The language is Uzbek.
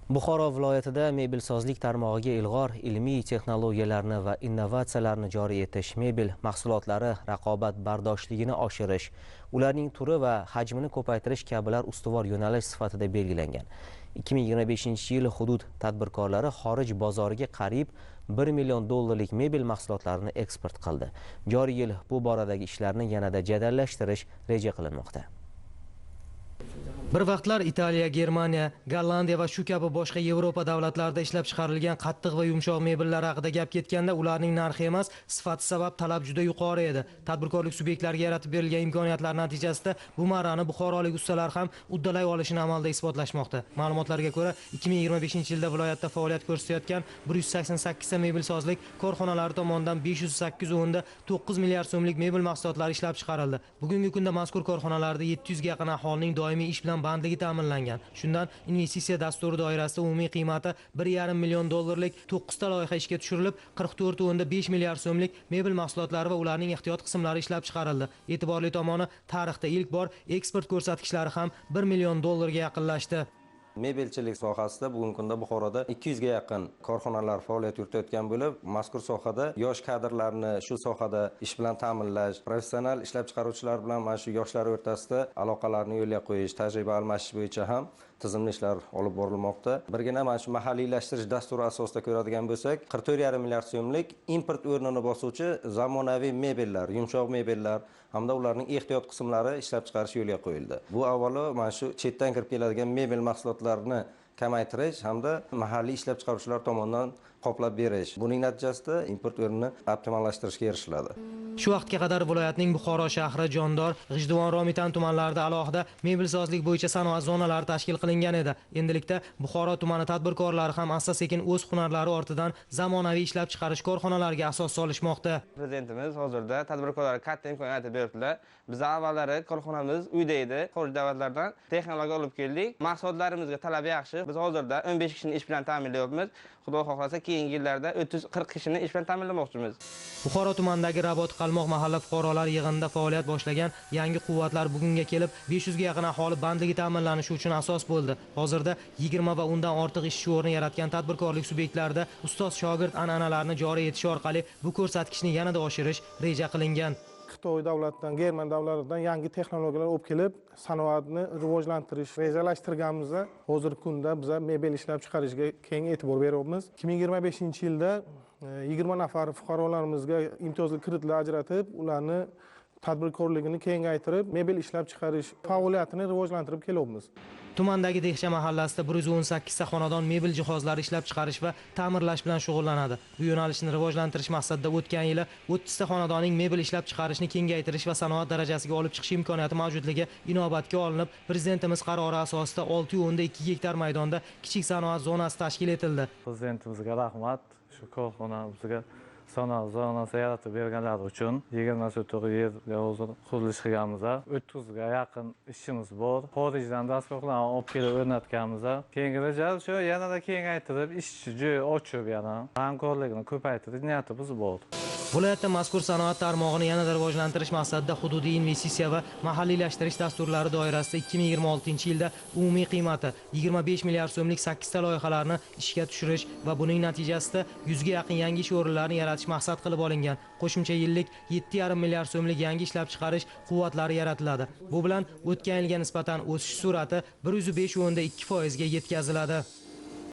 Buxoro viloyatida mebelsozlik tarmog'iga ilg'or ilmiy texnologiyalarni va innovatsiyalarni joriy etish, mebel mahsulotlari raqobatbardoshligini oshirish, ularning turi va hajmini ko'paytirish kabilar ustuvor yo'nalish sifatida belgilangan. 2025-yil hudud tadbirkorlari xorij bozoriga qariyb 1 million dollarlik mebel mahsulotlarini eksport qildi. Joriy yil bu boradagi ishlarni yanada jadallashtirish reja qilinmoqda. Bir vaqtlar Italiya, Germaniya, Gollandiya va shu kabi boshqa Yevropa davlatlarida ishlab chiqarilgan qattiq va yumshoq mebellar haqida gap ketganda ularning narxi emas, sifati sabab talab juda yuqori edi. Tadbirkorlik subyektlariga yaratib berilgan imkoniyatlar natijasida bu marrani buxorolik ustalar ham uddalay olishini amalda isbotlashmoqda. Ma'lumotlarga ko'ra, 2025-yilda viloyatda faoliyat ko'rsatayotgan 188 ta mebelsozlik korxonalari tomonidan 508.9 milliard so'mlik mebel mahsulotlari ishlab chiqarildi. Bugungi kunda mazkur korxonalarda 700 ga yaqin aholining doimiy ish bilan bandligi ta'minlangan. Shundan investitsiya dasturi doirasida umumiy qiymati 1,5 million dollarlik 9 ta loyiha ishga tushirilib, 44.5 milliard so'mlik mebel mahsulotlari va ularning ehtiyot qismlari ishlab chiqarildi. E'tiborli tomoni, tarixda ilk bor eksport ko'rsatkichlari ham 1 million dollarga yaqinlashdi. Mebelchilik sohasida bugungi kunda Buxoroda 200 ga yaqin korxonalar faoliyat yuritayotgan bo'lib, mazkur sohada yosh kadrlarni shu sohada ish bilan ta'minlash, professional ishlab chiqaruvchilar bilan mana shu yoshlar o'rtasida aloqalarni yo'lga qo'yish, tajriba almashish bo'yicha ham tizimli ishlar olib borilmoqda. Birgina mana shu mahalliylashtirish dasturi asosida ko'radigan bo'lsak, 44,5 milliard so'mlik import o'rnini bosuvchi zamonaviy mebellar, yumshoq mebellar hamda ularning ehtiyot qismlari ishlab chiqarish yo'lga qo'yildi. Bu avvalo mana shu chetdan kirib keladigan mebel mahsulotlarini kamaytirish hamda mahalliy ishlab chiqaruvchilar tomonidan qoplab berish. Buning natijasida import o'rnini optimallashtirishga erishiladi. Shu vaqtga qadar viloyatning Buxoro shahri, Jondor, G'ijduvon, Romitan tumanlarida alohida mebelsozlik bo'yicha sanoat zonalari tashkil qilingan edi. Endilikda Buxoro tumani tadbirkorlari ham asta-sekin o'z hunarlari ortidan zamonaviy ishlab chiqarish korxonalariga asos solishmoqda. Prezidentimiz hozirda tadbirkorlarga katta imkoniyat beribdilar. Biz avvallari korxonamiz uyda edi. Xorij davlatlardan texnologiya olib keldik. Mahsulotlarimizga talab yaxshi. Biz hozirda 15 kishini ish bilan ta'minlayapmiz. Xudo xohlasa keyingi yillarda 30-40 kishini ish bilan ta'minlamoqchimiz. Buxoro tumanidagi Rabot Qalmoq mahalla fuqarolar yig'inida faoliyat boshlagan yangi quvvatlar bugunga kelib 500 ga yaqin aholi bandligi ta'minlanishi uchun asos bo'ldi. Hozirda 20 va undan ortiq ishchi o'rni yaratgan tadbirkorlik subyektlarida ustoz shogird an'analarini joriy etish orqali bu ko'rsatkichni yanada oshirish reja qilingan. Xitoy davlatidan, German davlatidan yangi texnologiyalar olib kelib, sanoatni rivojlantirish rejalashtirganimizda hozirgi kunda biz mebel ishlab chiqarishga keng e'tibor beryapmiz. 2025-yilda 20 nafar fuqarolarimizga imtiyozli kreditlar ajratib, ularni tadbirkorligini kengaytirib, mebel ishlab chiqarish faoliyatini rivojlantirib kelyapmiz. Tumandagi Dehcha mahallasida 118 ta xonadon mebel jihozlari ishlab chiqarish va ta'mirlash bilan shug'ullanadi. Bu yo'nalishni rivojlantirish maqsadida o'tgan yili 30 ta xonadonning mebel ishlab chiqarishni kengaytirish va sanoat darajasiga olib chiqish imkoniyati mavjudligi inobatga olinib, Prezidentimiz qarori asosida 6.2 gektar maydonda kichik sanoat zonasi tashkil etildi. Prezidentimizga rahmat, shu korxona bizga sanoat zonasi yaratib berganlari uchun 20 sotix yerga hozir qurilish qilganmiz. 30 ga yaqin ishimiz bor. Xorijdan dastgohlarni olib kelib o'rnatganmiz. Keyingi reja shu yanada kengaytirib, ishchi joy ochib, yana hamkorlikni ko'paytirish niyatimiz bor. Viloyatda mazkur sanoat tarmog'ini yanada rivojlantirish maqsadida hududiy investitsiya va mahalliylashtirish dasturlari doirasida 2026-yilda umumiy qiymati 25 milliard so'mlik 8 ta loyihalarni ishga tushirish va buning natijasida 100 ga yaqin yangi ish o'rinlarini yaratish maqsad qilib olingan. Qo'shimcha yillik 7,5 milliard so'mlik yangi ishlab chiqarish quvvatlari yaratiladi. Bu bilan o'tgan yilga nisbatan o'sish sur'ati 105.2% ga yetkaziladi.